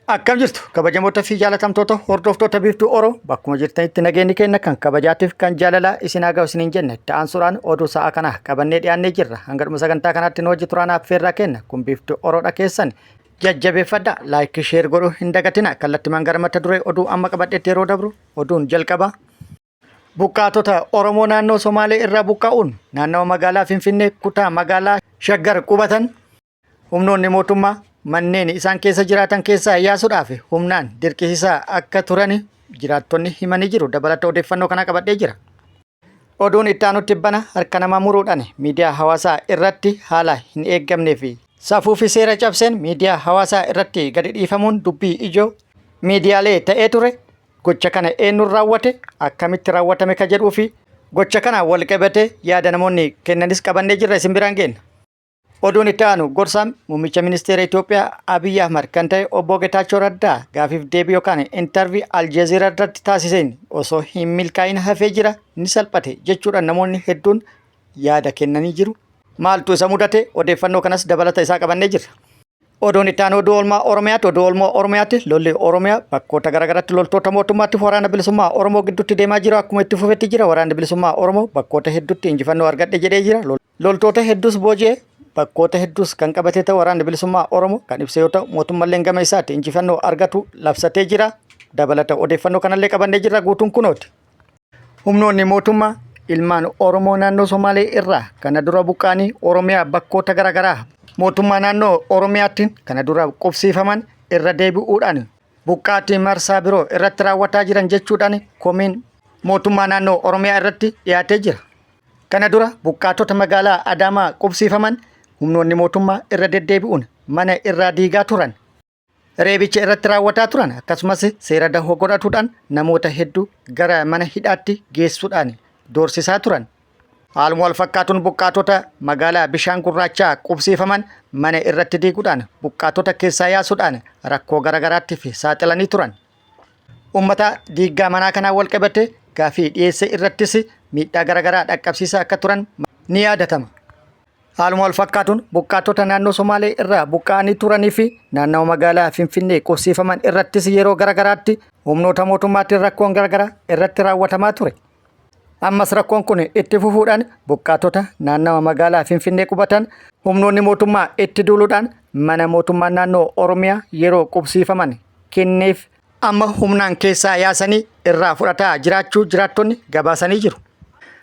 Akkam jirtu kabajamoota fi jaalatamtoota hordoftoota Biiftuu Oro, bakkuma jirtanitti nageenyi keenya kan kabajaatiif kan jaalalaa isin haa ga'u isiniin jenne. Itti aansuudhaan oduu sa'a kana qabannee dhiyaannee jirra. Hanga dhuma sagantaa kanaatti nu wajji turaan affeerraa kenna. Kun Biiftuu Oroodha, keessan jajjabeeffadha. Like, share godhuu hin dagatina. Kallattimaan gara mata duree oduu amma qabadheetti yeroo dabru, oduun jalqaba. Buqqaatota Oromoo naannoo Somaalee irraa buqqa'uun naannawa magaalaa Finfinnee kutaa magaalaa Shaggar qubatan humnoonni mootummaa manneen isaan keessa jiraatan keessaa yaasuudhaaf humnaan dirqisiisaa akka turan jiraattonni himanii jiru. Dabalata odeeffannoo kana qabadhee jira. Oduun itti aanutti bana harka namaa muruudhaan miidiyaa hawaasaa irratti haala hin eeggamnee fi safuu fi seera cabseen miidiyaa hawaasaa irratti gadi dhiifamuun dubbii ijoo miidiyaalee ta'ee ture. Gocha kana eenyuun raawwate, akkamitti raawwatame ka jedhuu fi gocha kana wal qabatee yaada namoonni kennanis qabannee jirra, isin biraan geenna. Oduun itti aanu, gorsaan muummicha ministeera Itoophiyaa Abiy Ahmad kan ta'e obbo Getaachoo Raddaa gaafiif deebii yookaan interview Aljazeeraa irratti taasiseen osoo hin milkaa'in hafee jira, ni salphate jechuudhaan namoonni hedduun yaada kennanii jiru. Maaltu isa mudate? Odeeffannoo kanas dabalata isaa qabannee jirra. Oduun itti aanu oduu oolmaa Oromiyaati. Oduu oolmaa Oromiyaatti, lolli Oromiyaa bakkoota garaagaraatti loltoota mootummaatti waraana bilisummaa Oromoo gidduutti deemaa jiru akkuma itti fufetti jira. Waraanni bilisummaa Oromoo bakkoota hedduutti injifannoo argadhe jedhee jira. Loltoota hedduus booji'ee, bakkoota hedduus kan qabatee ta'u waraanni bilisummaa Oromoo kan ibse yoo ta'u, mootummalleen gama isaatti injifannoo argatu labsatee jira. Dabalata odeeffannoo kanallee qabannee jirra, guutuun kunooti. Humnoonni mootummaa ilmaan Oromoo naannoo Somaalee irraa kana dura buqqa'anii Oromiyaa bakkoota garaagaraa mootummaa naannoo Oromiyaatti kana dura qubsiifaman irra deebi'uudhaan buqqaatii marsaa biroo irratti raawwataa jiran jechuudhaan komiin mootummaa naannoo Oromiyaa irratti dhiyaatee jira. Kana dura buqqaatota magaalaa Adaamaa qubsiifaman humnoonni mootummaa irra deddeebi'uun mana irraa diigaa turan. Reebicha irratti raawwataa turan, akkasumas seera dahoo godhatuudhaan namoota hedduu gara mana hidhaatti geessuudhaan doorsisaa turan. Haaluma wal fakkaatuun buqqaatota magaalaa Bishaan Gurraachaa qubsiifaman mana irratti diiguudhaan buqqaatota keessaa yaasuudhaan rakkoo garaagaraattiif saaxilanii turan. Uummata diiggaa manaa kanaan wal qabate gaafii dhiyeesse irrattis miidhaa garaagaraa dhaqqabsiisaa akka turan ni yaadatama. Haaluma wal fakkaatuun buqqaatota naannoo Somaalee irraa buqqa'anii turanii fi naannawa magaalaa Finfinnee qubsiifaman irrattis yeroo garaagaraatti humnoota mootummaatiin rakkoon garaagaraa irratti raawwatamaa ture. Ammas rakkoon kun itti fufuudhaan buqqaatota naannawa magaalaa Finfinnee qubatan humnoonni mootummaa itti duuluudhaan mana mootummaa naannoo Oromiyaa yeroo qubsiifaman kenneef amma humnaan keessaa yaasanii irraa fudhataa jiraachuu jiraattonni gabaasanii jiru.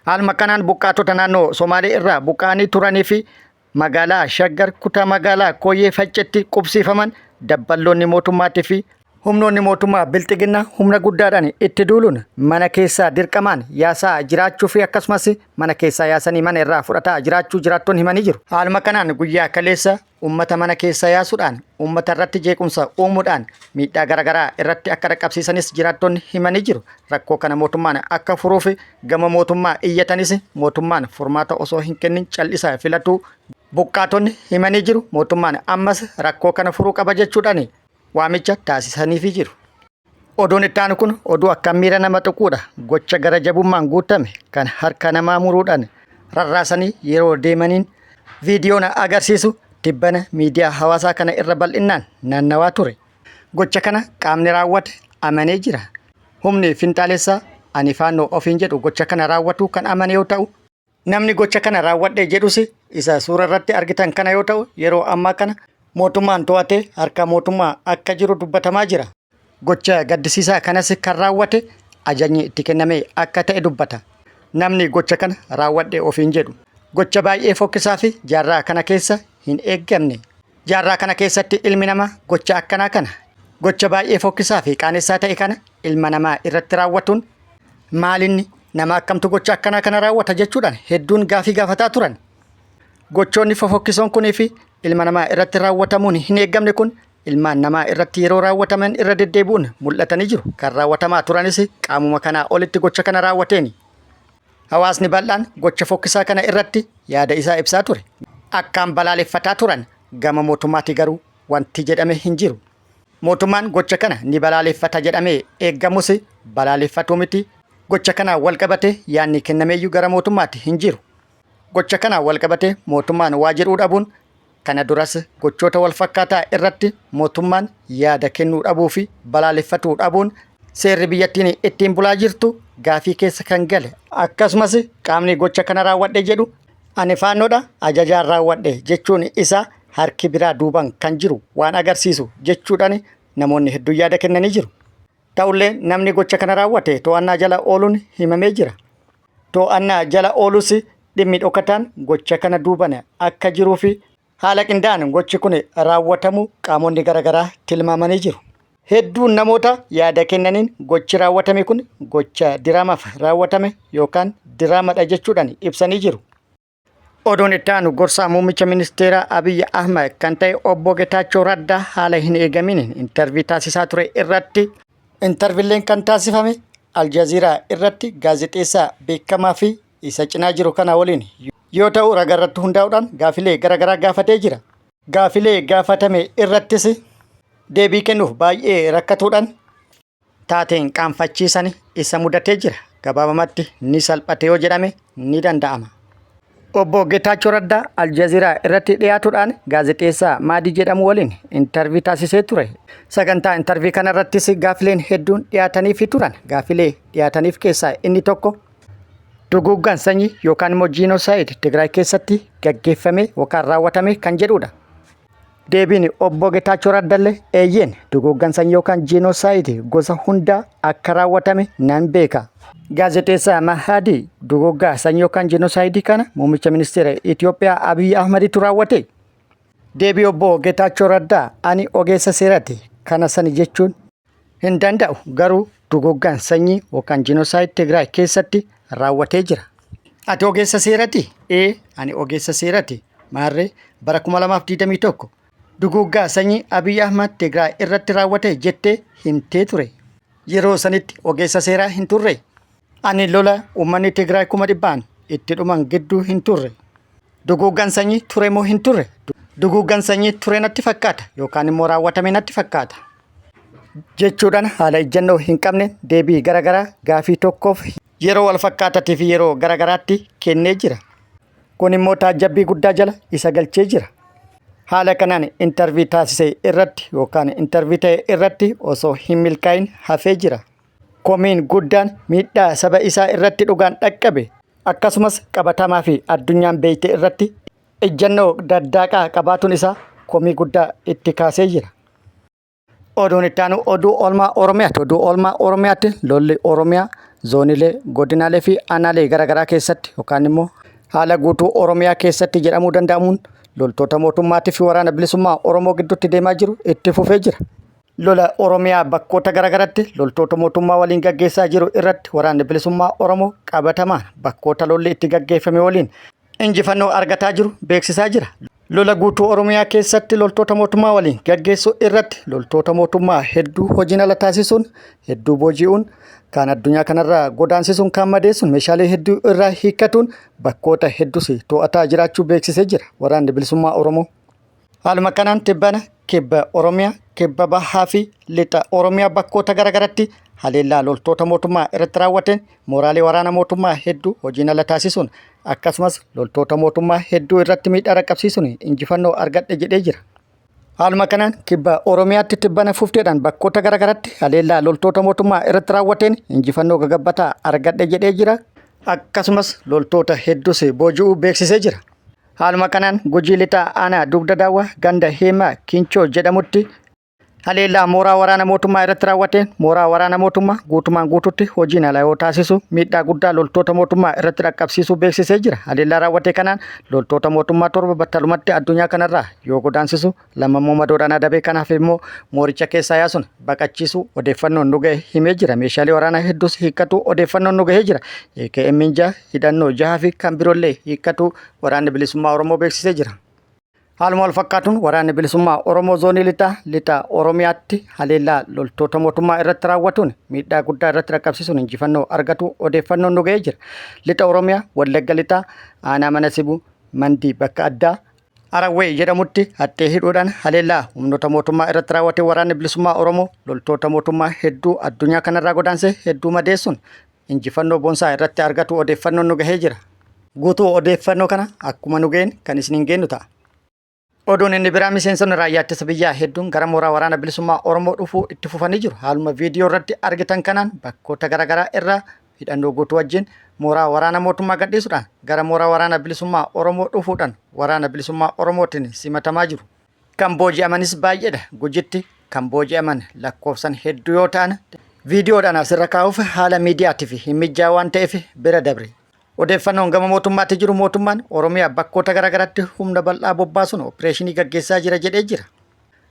Haaluma kanaan buqqaatota naannoo Somaalee irraa buqqa'anii turanii fi magaalaa Shaggar kutaa magaalaa Kooyyee Faccetti qubsiifaman dabballoonni mootummaatii fi humnoonni mootummaa Bilxiginnaa humna guddaadhaan itti duuluun mana keessaa dirqamaan yaasaa jiraachuu fi akkasumas mana keessaa yaasanii mana irraa fudhataa jiraachuu jiraattonni himanii jiru. Haaluma kanaan guyyaa kaleessa ummata mana keessaa yaasuudhaan ummata irratti jeequmsa uumuudhaan miidhaa garaagaraa irratti akka dhaqqabsiisanis jiraattonni himanii jiru. Rakkoo kana mootummaan akka furuuf gama mootummaa iyyatanis mootummaan furmaata osoo hin kennin cal'isaa filatuu buqqaatonni himanii jiru. Mootummaan ammas rakkoo kana furuu qaba jechuudhaan waamicha taasisaniifii jiru. Oduun itti aanu kun oduu akkaan miira nama tuquudha. Gocha gara jabummaan guutame kan harka namaa muruudhaan rarraasanii yeroo deemaniin viidiyoon agarsiisu tibbana miidiyaa hawaasaa kana irra bal'innaan naannawaa ture. Gocha kana qaamni raawwate amanee jira. Humni finxaalessaa ani Faannoo ofiin jedhu gocha kana raawwatuu kan amane yoo ta'u, namni gocha kana raawwadhe jedhus isa suura irratti argitan kana yoo ta'u, yeroo ammaa kana mootummaan to'atee harka mootummaa akka jiru dubbatamaa jira. Gocha gaddisiisaa kanas kan raawwate ajajni itti kenname akka ta'e dubbata. Namni gocha kana raawwadhe ofiin jedhu. Gocha baay'ee fokkisaa fi jaarraa kana keessa hin eeggamne. Jaarraa kana keessatti ilmi namaa gocha akkanaa kana, gocha baay'ee fokkisaa fi qaanessaa ta'e kana ilma namaa irratti raawwatuun maalinni, nama akkamtu gocha akkanaa kana raawwata jechuudhaan hedduun gaafii gaafataa turan. Gochoonni fofokkisoon kunii fi ilma namaa irratti raawwatamuun hin eeggamne kun ilmaan namaa irratti yeroo raawwataman irra deddeebi'uun mul'atanii jiru. Kan raawwatamaa turanis qaamuma kanaa olitti gocha kana raawwateeni. Hawaasni bal'aan gocha fokkisaa kana irratti yaada isaa ibsaa ture. Akkaan balaaleffataa turan, gama mootummaatii garuu wanti jedhame hin jiru. Mootummaan gocha kana ni balaaleffata jedhamee eeggamus balaaleffatuu miti, gocha kanaan wal qabatee yaadni kennameeyyuu gara mootummaatti hin jiru. Gocha kanaan wal qabatee mootummaan waa jedhuu dhabuun Kana duras gochoota walfakkaataa irratti mootummaan yaada kennuu dhabuu fi balaaleffatuu dhabuun seerri biyyattiin ittiin bulaa jirtu gaafii keessa kan gale akkasumas qaamni gocha kana raawwadhe jedhu ani faannoodha ajajaan raawwadhe jechuun isaa harki biraa duuban kan jiru waan agarsiisu jechuudhaan namoonni hedduun yaada kennanii jiru. Ta'ullee namni gocha kana raawwate to'annaa jala ooluun himamee jira. To'annaa jala oolus dhimmi dhokataan gocha kana duuban akka jiruu fi haala qindaa'aan gochi kun raawwatamuu qaamonni garaagaraa tilmaamanii jiru. Hedduun namoota yaada kennaniin gochi raawwatame kun gocha diraamaaf raawwatame yookaan diraamadha jechuudhaan ibsanii jiru. Oduun itti aanu gorsaa muummicha ministeeraa Abiy Ahmed kan ta'e obbo Getaachoo Raddaa haala hin eegaminiin intarvii taasisaa ture irratti intarviileen kan taasifame Aljaziiraa irratti gaazexeessaa beekamaa fi isa cinaa jiru kana waliin yoo ta'u raga irratti hundaa'uudhaan gaafilee garaagaraa gaafatee jira. Gaafilee gaafatame irrattis deebii kennuuf baay'ee rakkatuudhaan taateen qaanfachiisan isa mudatee jira. Gabaabamatti ni salphate yoo jedhame ni danda'ama. Obbo Getaachoo Raddaa Aljaziiraa irratti dhiyaatuudhaan gaazexeessaa Maadii jedhamu waliin intarvii taasisee ture. Sagantaa intarvii kanarrattis gaafileen hedduun dhiyaataniifi turan. Gaafilee dhiyaataniif keessaa inni tokko duguuggaan sanyii yookaan immoo jiinosaayid Tigraay keessatti gaggeeffame yookaan raawwatame kan jedhudha. Deebiin obbo Getaachoo Raddallee eeyyeen duguuggaan sanyii yookaan jiinosaayid gosa hundaa akka raawwatame nan beeka. Gaazexeessaa Mahadii duguuggaa sanyii yookaan jiinosaayidii kana muummicha ministeera Itoophiyaa Abiy Ahmeditu raawwate. Deebii obbo Getaachoo Raddaa ani ogeessa seeraati kana sani jechuun hin danda'u garuu duguuggaan sanyii yookaan jiinosaayid Tigraay keessatti raawwatee jira. Ati ogeessa seeraati? Ee ani ogeessa seeraati. Maarree bara 2021 duguuggaa sanyii Abiy Ahmad Tigraay irratti raawwate jettee himtee ture. Yeroo sanitti ogeessa seeraa hin turre. Ani lola uummanni Tigraay 100,000 itti dhuman gidduu hin turre. Duguuggaan sanyii ture moo hin turre? Duguuggaan sanyii ture natti fakkaata yookaan immoo raawwatame natti fakkaata. Jechuudhaan haala ejjennoo hin qabne deebii garaagaraa gaafii tokkoof yeroo wal fakkaatatii fi yeroo garaagaraatti kennee jira. Kun immoo taajjabbii guddaa jala isa galchee jira. Haala kanaan intarvii taasise irratti yookaan intarvii ta'e irratti osoo hin milkaa'in hafee jira. Komiin guddaan miidhaa saba isaa irratti dhugaan dhaqqabe akkasumas qabatamaa fi addunyaan beekte irratti ejjennoo daddaaqaa qabaatuun isaa komii guddaa itti kaasee jira. Oduun itti aanu oduu oolmaa Oromiyaati. Oduu oolmaa Oromiyaatti lolli Oromiyaa zoonilee, godinaalee fi aanaalee garaagaraa keessatti yookaan immoo haala guutuu Oromiyaa keessatti jedhamuu danda'amuun loltoota mootummaatii fi waraana bilisummaa Oromoo gidduutti deemaa jiru itti fufee jira. Lola Oromiyaa bakkoota garaagaraatti loltoota mootummaa waliin gaggeessaa jiru irratti waraanni bilisummaa Oromoo qabatamaan bakkoota lolli itti gaggeeffame waliin injifannoo argataa jiru beeksisaa jira. Lola guutuu Oromiyaa keessatti loltoota mootummaa waliin gaggeessuu irratti loltoota mootummaa hedduu hojiin ala taasisuun, hedduu booji'uun, kaan addunyaa kanarraa godaansisuun, kaan madeessuun, meeshaalee hedduu irraa hiikkatuun bakkoota hedduus to'ataa jiraachuu beeksisee jira waraanni bilisummaa Oromoo. Haaluma kanaan tibbana kibba Oromiyaa, kibba bahaa fi lixa Oromiyaa bakkoota garaagaratti haleellaa loltoota mootummaa irratti raawwateen mooraalee waraana mootummaa hedduu hojiin ala taasisuun akkasumas loltoota mootummaa hedduu irratti miidhaa dhaqqabsiisuun injifannoo argadhe jedhee jira. Haaluma kanaan kibba Oromiyaatti tibbana fufteedhaan bakkoota garaagaratti haleellaa loltoota mootummaa irratti raawwateen injifannoo gagabbataa argadhe jedhee jira. Akkasumas loltoota hedduus booji'uu beeksisee jira. Haaluma kanaan Gujii Lixaa aanaa Dugda Daawwaa ganda Heemaa Kinchoo jedhamutti haleellaa mooraa waraana mootummaa irratti raawwateen mooraa waraana mootummaa guutumaan guututti hojiin ala yoo taasisu miidhaa guddaa loltoota mootummaa irratti dhaqqabsiisuu beeksisee jira. Haleellaa raawwate kanaan loltoota mootummaa 7 battalumatti addunyaa kanarraa yoo godaansisu 2 immoo madoodhaan adabee kanaaf immoo mooricha keessaa yaasuun baqachiisuu odeeffannoon nu gahe himee jira. Meeshaalee waraanaa hedduus hiikkatu odeeffannoon nu gahee jira. AKM 6 hidhannoo 6 fi kan biroollee hiikkatu waraanni bilisummaa Oromoo beeksisee jira. Haaluma wal fakkaatuun waraanni bilisummaa Oromoo zoonii lixaa lixa Oromiyaatti haleellaa loltoota mootummaa irratti raawwatuun miidhaa guddaa irratti dhaqqabsiisuun injifannoo argatu odeeffannoon nu ga'ee jira. Lixa Oromiyaa Wallagga lixaa aanaa mana sibuu mandii bakka addaa Arawwee jedhamutti haxxee hidhuudhaan haleellaa humnoota mootummaa irratti raawwate waraanni bilisummaa Oromoo loltoota mootummaa hedduu addunyaa kanarraa godaanse hedduu madeessuun injifannoo boonsaa irratti argatu odeeffannoon nu gahee jira. Guutuu odeeffannoo kana akkuma nu gaheen kan isiniin geennu ta'a. Oduun inni biraa miseensonni raayyaa ittisa biyyaa hedduun gara mooraa waraana bilisummaa Oromoo dhufuu itti fufanii jiru. Haaluma viidiyoo irratti argitan kanaan bakkoota garaagaraa irraa hidhannoo guutuu wajjin mooraa waraana mootummaa gadhiisuudhaan gara mooraa waraana bilisummaa Oromoo dhufuudhaan waraana bilisummaa Oromootiin simatamaa jiru. Kan booji'amanis baay'eedha. Gujitti kan booji'aman lakkoofsan hedduu yoo ta'an viidiyoodhaan asirra kaa'uuf haala miidiyaatiif hin mijjaa waan ta'eef bira dabre. Odeeffannoon gama mootummaatti jiru mootummaan Oromiyaa bakkoota garaagaraatti humna bal'aa bobbaasuun opereeshinii gaggeessaa jira jedhee jira.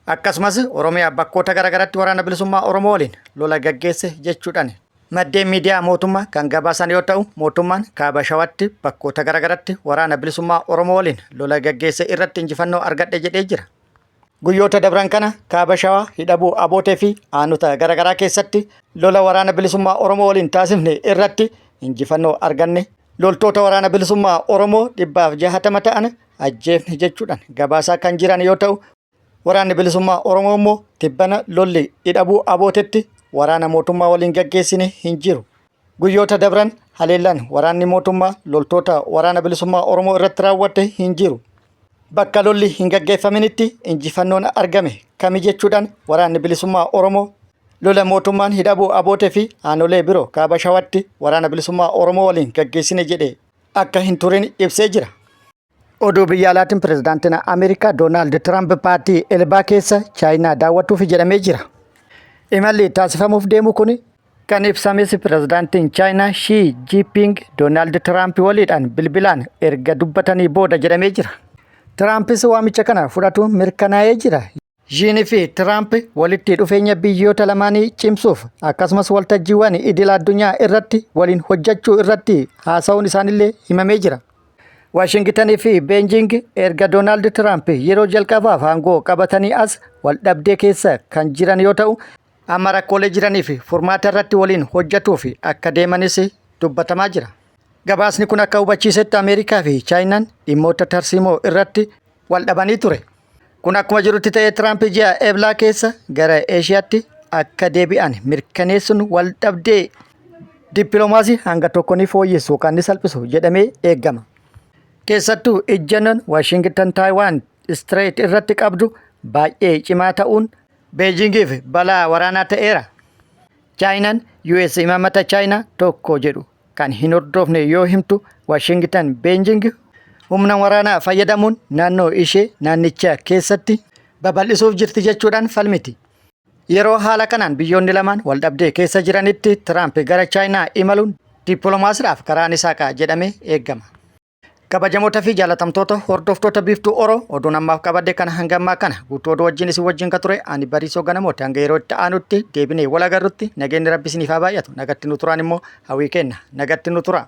Akkasumas Oromiyaa bakkoota garaagaraatti waraana bilisummaa Oromoo waliin lola gaggeesse jechuudhaan maddeen miidiyaa mootummaa kan gabaasan yoo ta'u mootummaan kaaba Shawaatti bakkoota garaagaraatti waraana bilisummaa Oromoo waliin lola gaggeesse irratti injifannoo argadhe jedhee jira. Guyyoota dabran kana kaaba Shawaa hidhabuu Abootee fi aanota garaagaraa keessatti lola waraana bilisummaa Oromoo waliin taasifne irratti injifannoo arganne loltoota waraana bilisummaa Oromoo 160 ta'an ajjeefne jechuudhaan gabaasaa kan jiran yoo ta'u waraanni bilisummaa Oromoo immoo tibbana lolli hidhabuu Abootetti waraana mootummaa waliin gaggeessine hin jiru. Guyyoota dabran haleellaan waraanni mootummaa loltoota waraana bilisummaa Oromoo irratti raawwatte hin jiru. Bakka lolli hin gaggeeffaminitti injifannoon argame kami jechuudhaan waraanni bilisummaa Oromoo lola mootummaan hidhabuu Abootee fi aanolee biroo kaaba Shawaatti waraana bilisummaa Oromoo waliin gaggeessine jedhe akka hin turin ibsee jira. Oduu biyya alaatiin pirezidaantiin Ameerikaa Doonaald Tiraamp baatii Elbaa keessa Chaayinaa daawwatuuf jedhamee jira. Imalli taasifamuuf deemu kun kan ibsames pirezidaantiin Chaayinaa Shii Jiiping Doonaald Tiraamp waliidhaan bilbilaan erga dubbatanii booda jedhamee jira. Tiraampis waamicha kana fudhatuun mirkanaa'ee jira. Shiin fi Tiraamp walitti dhufeenya biyyoota lamaanii cimsuuf akkasumas waltajjiiwwan idil addunyaa irratti waliin hojjechuu irratti haasa'uun isaanillee himamee jira. Waashingitanii fi Beenjing erga Doonaald Tiraamp yeroo jalqabaaf aangoo qabatanii as wal dhabdee keessa kan jiran yoo ta'u, amma rakkoolee jiranii fi furmaata irratti waliin hojjetuuf akka deemanis dubbatamaa jira. Gabaasni kun akka hubachiisetti Ameerikaa fi Chaayinaan dhimmoota tarsiimoo irratti wal dhabanii ture. Kun akkuma jirutti ta'ee Tiraamp ji'a Eblaa keessa gara Eeshiyaatti akka deebi'an mirkaneessuun wal dhabdee dippiloomaasii hanga tokko ni fooyyessu yookaan ni salphisu jedhamee eegama. Keessattuu ejjennoon Waashingtan Taayiwaan Strait irratti qabdu baay'ee cimaa ta'uun Beejingiif balaa waraanaa ta'eera. Chaayinaan US imaammata Chaayinaa tokko jedhu kan hin hordofne yoo himtu Waashingtan Beejing humna waraanaa fayyadamuun naannoo ishee naannicha keessatti babal'isuuf jirti jechuudhaan falmiti. Yeroo haala kanaan biyyoonni lamaan wal dhabdee keessa jiranitti Tiraamp gara Chaayinaa imaluun dippiloomaasiidhaaf karaa ni saaqa jedhamee eegama. Kabajamoota fi jaalatamtoota hordoftoota Biiftuu Oro oduun ammaaf qabadde kana hanga ammaa kana guutuu oduu wajjin isin wajjin ka ture ani Bariisoo Ganamooti hanga yeroo itti aanutti deebinee wal agarrutti nageenyi rabbi isiniif haa baay'atu nagatti nu turaan immoo hawwii kenna nagatti nu tura.